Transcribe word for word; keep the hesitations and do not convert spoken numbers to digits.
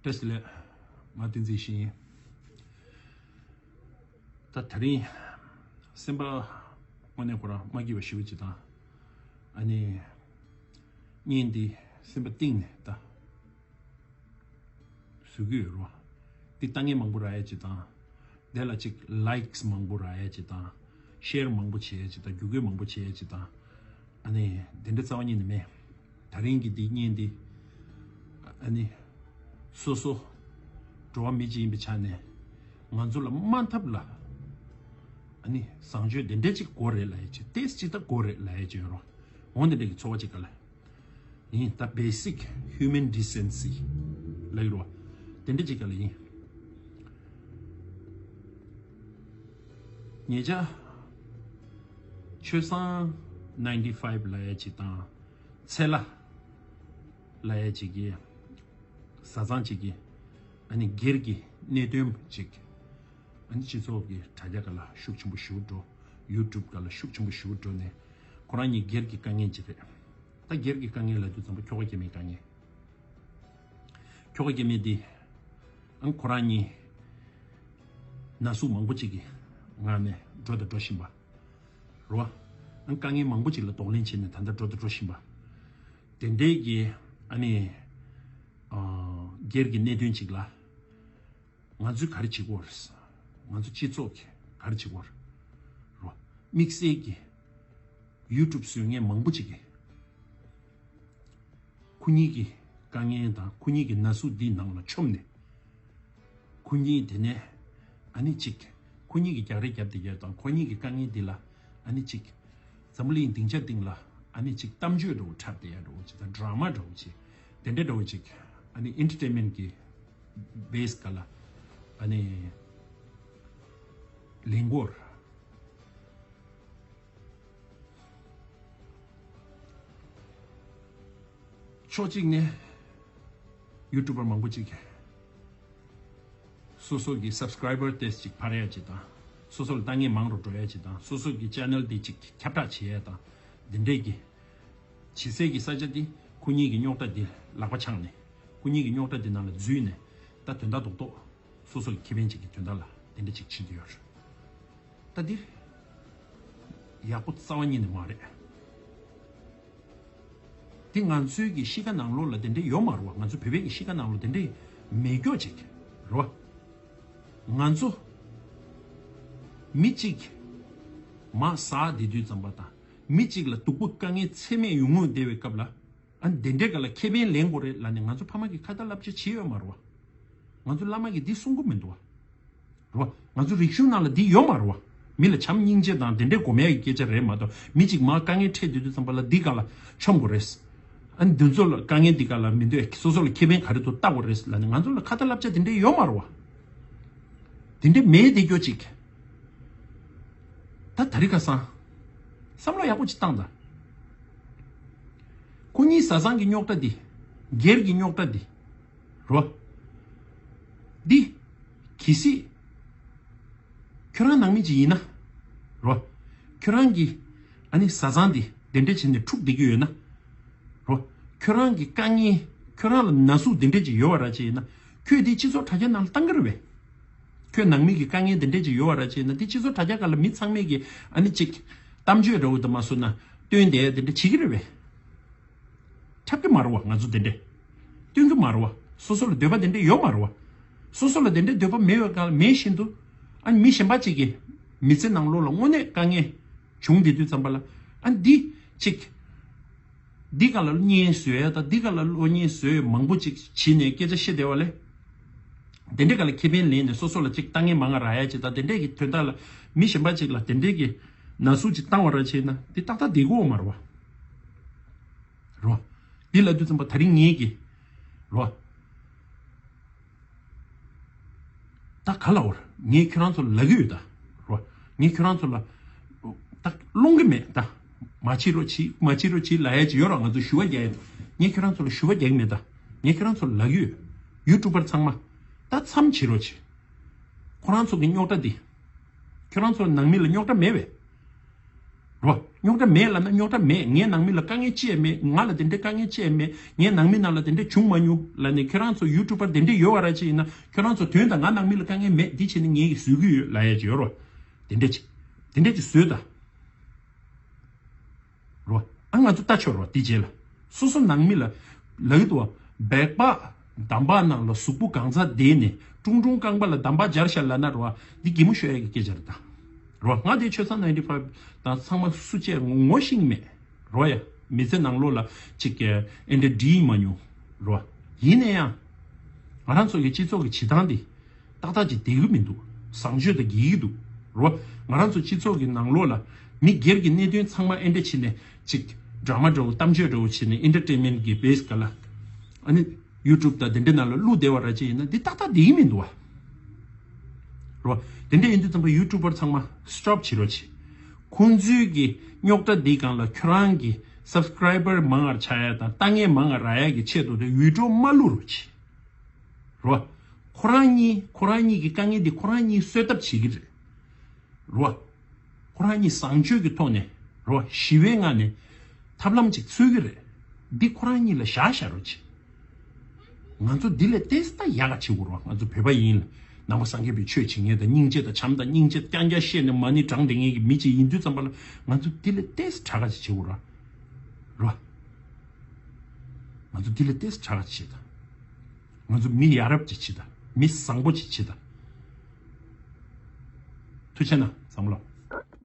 བཀྲ་ཤིས་བདེ་ལེགས། ང་བསྟན་འཛིན་ཞིང་ཡིན། ད་དེ་རིང་སེམས་པ་དངོས་གནས་ཁོ་རང་མ་སྐྱིད་པ་ཞེ་པོ་ཅིག་དང་། ཨ་ནི་བརྙན་འདི་སེམས་པ་གཏིང་ནས་ད་བཟོ་གི་ཡོད་རེད་བ། འདི་ལྟ་མཁན་མང་པོ་རག་ཡ་ཅིག་དང་། དེ་ལ་ཅིག་likes་མང་པོ་རག་ཡ་ཅིག་དང་། share་མང་པོ་བྱེད་ཡ་ཅིག་དང་། བརྒྱུད་སྐུལ་མང་པོ་བྱེད་ཡ་ཅིག་དང་། ཨ་ནི་དེ་འདྲ་རྩ་བ་ཉིད་ནས་མེད། ད་རིང་གི་འདི་བརྙན་འདི་ཨ་ནི་སོ་སོ་འགྲོ་བ་མི་གཅིག་ཡིན་པའི་ཆ་ནས་ང་ཚོ་ལ་མ་འཐབ་ལ། ཨ་ནི་བཟང་སྤྱོད་དེ་འདྲ་ཅིག་དགོས་རེད་ལབ་ཡ་ཅིག་ཏེས་ཅིག་ད་དགོས་རེད་ལབ་ཡ་ཅིག་ཡོད་རོ། འོ་འདི་འདྲ་གི་ཚོར་བ་ཅིག་ག་ལ་ཡིན། ད་basic human decency་ལབ་ཡོད་རོ། དེ་འདྲ་ཅིག་ག་ལ་ཡིན། ཉེ་ཆར་ཆོས་བཟང་ninety five་ལབ་ཡ་ཅིག་དང་། ཚེ་ལྷ་ལབ་ཡ་ཅིག་གིས་བཟའ་ཚང་ཅིག་གིས་ཨ་ནི་སྒེར་གྱི་གནད་དོན་ཅིག་ཨ་ནི་སྤྱི་ཚོགས་ཀྱི་དྲ་རྒྱ་སྒང་ལ་ཤུགས་ཆེན་པོ་ཞེ་པོ་འགྲོ། YouTube་སྒང་ལ་ཤུགས་ཆེན་པོ་ཞེ་པོ་འགྲོ་ནས་ཁོ་རང་གཉིས་སྒེར་གྱི་དཀའ་ངལ་ཅིག་རེད། ད་སྒེར་གྱི་དཀའ་ངལ་ལབ་དུས་ཙམ་པ་ཁྱོ་ག་སྐྱེ་དམན་དཀའ་ངལ། ཁྱོ་ག་སྐྱེ་དམན་འདི་ཨང་ཁོ་རང་གཉིས་ན་ཟུག་མང་པོ་ཅིག་གི་ངང་ནས་འགྲོ་དང་འགྲོ་བཞིན་པ་རེད་བ། ཨང་དཀའ་ངལ་མང་པོ་ཅིག་ལ་གདོང་ལེན་བྱས་ནས་ད་ལྟ་འགྲོ་དང་འགྲོ་བཞིན་པ། དེ་འདྲའི་གི་ཨ་ནི་ཨ་སྒེར་གྱི་གནད་དོན་ཅིག་ལ་ང་ཚོས་ག་རེ་བྱེད་དགོས་རེད། ང་ཚོ་སྤྱི་ཚོགས་ཀྱིས་ག་རེ་བྱེད་དགོས་རེད་བ། དམིགས་བསལ་གྱི་YouTube་བཟོ་མཁན་མང་པོ་ཅིག་གིས་ཁོ་གཉིས་ཀྱི་དཀའ་ངལ་དང་ཁོ་གཉིས་ཀྱི་ན་ཟུག་འདིའི་ནང་ལ་མཆོངས་ནས། ཁོ་གཉིས་དེ་ནས་ཨ་ནི་གཅིག་ཁོ་གཉིས་ཀྱི་རྒྱག་རེས་རྒྱབ་བསྡད་ཡ་དང་ཁོ་གཉིས་ཀྱི་དཀའ་ངལ་འདི་ལ་ཨ་ནི་གཅིག་འཛམ་བུ་གླིང་སྡིངས་ཆ་སྟེང་ལ་ཨ་ནི་གཅིག་གཏམ་བརྗོད་འདྲ་བོ་འཁྲབ་བསྡད་ཡ་འདྲ་བོ་ཅིག་དང་། ཌ་ར་མ་འདྲ་བོ་ཅིག་དེ་འདྲ་འདྲ་བོ་ཅིག་ཨ་ནི་ཨེན་ཊར་ཊེན་མེན་གྱི་བེ་སི་སྒང་ལ་ཨ་ནི་ལེན་གོ་ར། ཕྱོགས་གཅིག་ནས་ཡུ་ཊུབ་པར་མང་པོ་ཅིག་སོ་སོ་གི་སབ་སི་ཀ་རའི་བར་ཏོག་ཙམ་ཅིག་འཕར་ཡ་ཅིག་དང་། སོ་སོ་ལ་ལྟ་མཁན་མང་རུ་འགྲོ་ཡ་ཅིག་དང་། སོ་སོ་གི་ཅེ་ནལ་འདི་ཅིག་ཁྱབ་བསྒྲགས་བྱེད་ཡ་དང་། འདི་འདྲས་ཀྱི་བྱེད་སའི་གི་ས་ཆ་འདི་ཁོ་གཉིས་ཀྱི་རྙོག་དྲ་འདི་ལག་པ་འཆང་ནས་ཁོ་གཉིས་ཀྱི་རྙོག་དྲ་འདི་ནང་ལ་འཛུལ་ནས་ད་དོན་དག་རྡོག་རྡོག་སོ་སོ་གི་ཁེ་ཕན་ཅིག་གི་དོན་དག་ལ་དེ་འདྲ་ཅིག་བྱེད་འདོད་ཡོད་རེད། ད་འདིར་ཡག་པོ་རྩ་བ་ཉིད་ནས་མ་རེད། འདི་ང་ཚོའི་གི་གཤིས་ཀ་ནང་ལོགས་ལ་དེ་འདྲ་ཡོད་མ་རེད་བ། ང་ཚོ་བོད་པའི་གི་གཤིས་ཀ་ནང་ལོགས་དེ་འདྲ་མེད་སྐྱོ་ཅིག་རེད་བ། ང་ཚོ་མི་གཅིག་མ་ཟ་བསྡད་དུས་ཙམ་པ་དང་། མི་གཅིག་ལ་སྡུག་པོ་དཀའ་ངལ་ཚད་མེད་ཡོང་ངུ་བསྡད་པའི་སྐབས་ལ། ཨ་ནི་དེ་འདྲའི་སྒང་ལ་ཁེ་ཕན་ལེན་དགོས་རེད་ལབ་ནས་ང་ཚོ་ཕ་མ་གིས་ཁ་ཏ་བསླབ་བྱ་བྱས་ཡོད་མ་རེད་བ། ང་ཚོ་བླ་མ་གིས་འདི་གསུང་གི་མི་འདུག་བ། རེད་བ། ང་ཚོ་རིག་གཞུང་ནང་ལ་འདི་ཡོད་མ་རེད་བ། མི་ལ་བྱམས་སྙིང་རྗེ་དང་དེ་འདྲའི་སྒོམ་ཡ་གི་སྐད་ཆ་རེད་མ་གཏོགས། མི་གཅིག་མར་དཀའ་ངལ་འཕྲད་དུས་དུས་ཙམ་པ་ལ་འདི་སྒང་ལ་མཆོང་དགོས་རེད། ཨ་ནི་འདི་ཚོ་ལ་དཀའ་ངལ་འདི་སྒང་ལ་མི་འདོད། སོ་སོ་ལ་ཁེ་ཕན་ག་རེ་འདུག་ལྟ་དགོས་རེད་ལབ་ནས་ང་ཚོ་ལ་ཁ་ཏ་བསླབ་བྱ་དེ་འདྲའི་ཡོད་མ་རེད་བ། དེ་འདྲའི་མེད་བསྡད་རྒྱུ་ཅིག་ད་དེ་རིང་ཁ་སང་བསམ་བློ་ཡག་པོ་ཅིག་བཏང་དང་། ཁོ་གཉིས་བཟའ་ཚང་གི་རྙོག་དྲ་འདི། སྒེར་གྱི་རྙོག་དྲ་འདི། རོ། འདི། གལ་སྲིད། ཁྱོད་རང་ནང་མི་ཅིག་ཡིན་ན། རོ། ཁྱོད་རང་གི་ཨ་ནི་བཟའ་ཚང་འདི་དེ་འདྲ་བྱས་ནས་འཁྲུག་བསྡད་ཀྱི་ཡོད་ན། རོ། ཁྱོད་རང་གི་དཀའ་ངལ། ཁྱོད་རང་ལ་ན་ཟུག་དེ་འདྲ་ཅིག་ཡོད་པ་ར་ཅིག་ཡིན་ན། ཁྱོད་འདི་སྤྱི་ཚོགས་དྲ་རྒྱ་ནང་ལ་བཏང་གི་རེད་པས། ཁྱོད་ནང་མི་གི་དཀའ་ངལ་དེ་འདྲས་ཅིག་ཡོད་པ་ར་ཅིག་ན། དེ་སྤྱི་ཚོགས་དྲ་རྒྱ་སྒང་ལ་མི་ཚང་མས་ཀྱི་ཨ་ནི་ཅིག་གཏམ་བརྗོད་འདྲ་བོ་དང་མ་སོང་ན་སྟོན་དེ་དེ་འདྲས་བྱེད་ཀྱི་རེད་པས། འཁྲབ་ཀྱི་མ་རེད་བ། ང་ཚོ་དེ་འདྲས་སྟོན་གྱི་མ་རེད་བ། སོ་སོ་ལ་འདོད་པ་དེ་འདྲས་ཡོད་མ་རེད་བ། སོ་སོ་ལ་དེ་འདྲས་འདོད་པ་མེད་པའི་སྒང་ལ་མེད་བཞིན་དུ། ཨ་ནི་མི་གཞན་པ་ཅིག་གི་མི་ཚེ་ནང་ལོགས་ལ་དངོས་གནས་དཀའ་ངལ་བྱུང་བསྡད་དུས་ཙམ་པ་ལ། ཨ་ནི་འདི་ཅིག་འདི་ག་ལ་བརྙན་བཟོས་ཡ་དང་། འདི་ག་ལ་གློག་བརྙན་བཟོས་མང་པོ་ཅིག་བྱས་ནས་སྐད་ཆ་བཤད་བསྡད་པ་ལས། དེ་འདྲས་ག་ལ་ཁེ་ཕན་ལེན་ནས་སོ་སོ་ལ་ཅིག་ལྟ་ངན་མ་ང་རག་ཡ་ཅིག་དང་། དེ་འདྲས་ཀྱི་དོན་དག་ལ་མི་གཞན་པ་ཅིག་ལ་དེ་འདྲས་ཀྱི་ན་ཟུག་ཅིག་བཏང་བ་ར་བྱས་ན། འདི་ཏག་ཏག་བསྡད་ཀྱི་ཡོད་མ་རེད་བ། རོ། འདི་ལབ་དུས་ཙམ་པ་དེ་རིང་ངེད་ཀྱིས་རོ། ད་ག་ལ་འོར། ངས་ཁྱོད་རང་ཚོ་ལ་ལབ་ཀྱི་ཡོད་ད། རོ། ངས་ཁྱོད་རང་ཚོ་ལ་ད་སློང་གི་མེད་ད། མ་བྱེད་རོགས་བྱེད། མ་བྱེད་རོགས་བྱེད་ལབ་ཡ་ཅིག་ཡོད་ར། ང་ཚོ་ཞུ་བ་རྒྱག་ཡ་ད། ངས་ཁྱོད་རང་ཚོ་ལ་ཞུ་བ་རྒྱག་གི་མེད་ད། ངས་ཁྱོད་རང་ཚོ་ལ་ལབ་ཀྱི་ཡོད། ཡུ་ཊུབ་པར་ཚང་མ་ད་མཚམས་བྱེད་རོགས་བྱེད། ཁོ་རང་ཚོ་གི་རྙོག་དྲ་འདི། ཁྱོད་རང་ཚོ་ནང་མི་ལ་རྙོག་དྲ་མེད་པས། རོ། རྙོག་དྲ་མེད་ལབ་ན་རྙོག་དྲ་མེད། ངའི་ནང་མི་ལ་དཀའ་ངལ་ཅི་ཡང་མེད། ང་ལ་དེ་འདྲའི་དཀའ་ངལ་ཅི་ཡང་མེད། ངའི་ནང་མི་ནང་ལ་དེ་འདྲ་བྱུང་མ་མྱོང་ལབ་ནས། ཁྱོད་རང་ཚོ་ཡུ་ཊུབ་པར་དེ་འདྲ་ཡོད་པ་ར་ཅིག་ཡིན་ན། ཁྱོད་རང་ཚོ་དོན་དང་ང་ནང་མི་ལ་དཀའ་ངལ་མེད། འདི་བྱས་ནས་ངས་བཟོད་ཀྱི་ཡོད་ལབ་ཡ་ཅིག་ཡོད་རོ། དེ་འདྲ་ཅིག་དེ་འདྲ་ཅིག་བཟོས་དང་། རོ། ཨ་ང་ཚོ་ལྟ་ཆོག་རོ། དེ་རྗེས་ལ་སོ་སོ་ནང་མི་ལ་ལབ་ཀྱི་འདུག་བ། སྦལ་པ་འདམ་བག་ནང་ལ་གཟུགས་པོ་གང་ཚ་བསྡད་ནས་ཀྲུང་ཀྲུང་རྐང་པ་ལ་འདམ་བག་སྦྱར་ཤག་ལབ་ན་རོ། འདི་གད་མོ་ཤོར་ཡ་གི་སྐད་ཆ་རེད་ད། རོ། ང་དེ་ཆོས་ཚང་ནའིན་ཊི་ཕའིབ་དང་ཚང་མ་སུ་བཅས་ངོ་ཤེས་ཀྱི་མེད། རོ་ཡ། མི་ཚེ་ནང་ལོགས་ལ་ཅིག་གི་ཨེ་འདྲ་འདྲིས་མ་མྱོང་། རོ། ཡིན་ན་ཡང་ང་རང་ཚོ་གི་སྤྱི་ཚོགས་ཀྱི་བྱེད་སྟངས་འདི་ཏག་ཏག་ཅིག་བསྡད་ཀྱི་མི་འདུག་བཟང་སྤྱོད་དང་འགལ་གྱི་འདུག་རོ། ང་རང་ཚོ་སྤྱི་ཚོགས་ཀྱི་ནང་ལོགས་ལ་མི་སྒེར་གྱི་གནད་དོན་ཚང་མ་ཨེ་འདྲ་བྱས་ནས་ཅིག་ཌ་ར་མ་འདྲ་བོ་གཏམ་བརྗོད་འདྲ་བོ་བྱས་ནས་ཨེ་ཊར་ཊེན་མེན་ཊི་གི་བེ་སི་ག་ལ་ཨ་ནི་ཡུ་ཊུབ་དང་དེ་འདྲའི་ནང་ལ་བླུགས་བསྡད་པ་ར་ཅིག་ཡིན་ན་འདི་ཏག་ཏག་བསྡད་ཀྱི་མི་འདུག་བ། རོ། དེ་འདྲ་ཡིན་དུས་ཙམ་པ་ཡུ་ཊུབ་པར་ཚང་མ་སི་ཊོབ་བྱེད་རོགས་བྱེད། ཁོང་ཚོའི་གི་རྙོག་དྲ་འདི་སྒང་ལ་ཁྱོད་རང་གི་སབ་སི་ཀ་རའི་བར་མང་ང་ཆགས་ཡ་དང་ལྟ་མཁན་མང་ང་རག་ཡ་གི་ཆེད་དུ་དེ་བི་ཌི་ཡོ་མ་བླུགས་རོགས་བྱེད། རོ། ཁོ་རང་གཉིས་ཁོ་རང་གཉིས་ཀྱི་དཀའ་ངལ་འདི་ཁོ་རང་གཉིས་གསོད་ཐབས་བྱེད་ཀྱི་རེད། རོ། ཁོ་རང་གཉིས་བཟང་སྤྱོད་ཀྱི་ཐོག་ནས་རོ། ཞི་བའི་ངང་ནས་ཐབས་ལམ་ཅིག་འཚོལ་གྱི་རེད། འདི་ཁོ་རང་གཉིས་ལ་བཞག་བཞག་རོགས་བྱེད། ང་ཚོ་འདི་ལས་ཏོག་ཙམ་ཡག་ག་བྱེད་དགོས་རོགས། ང་ཚོ་བོད་པ་ཡིན་ལ། ནང་པ་སངས་རྒྱས་པའི་ཆོས་བྱེད་མཁན་དང་སྙིང་རྗེ་དང་བྱམས་དང་སྙིང་རྗེ་རྐྱང་རྐྱང་བཤད་ནས་མ་ཎི་བགྲངས་བསྡད་མཁན་གྱི་མི་ཅིག་ཡིན་དུས་ཙམ་པ་ལ་ང་ཚོ་འདི་ལས་ཏོག་ཙམ་དྲག་ག་ཅིག་བྱེད་དགོས་རོགས། རོ། ང་ཚོ་འདི་ལས་ཏོག་ཙམ་དྲག་ག་ཅིག་བྱེད་དང་། ང་ཚོ་མི་ཡ་རབས་ཅིག་བྱེད་དང་། མི་བཟང་པོ་ཅིག་བྱེད་དང་། ཐུགས་རྗེ་གནང་བསམ་བློ།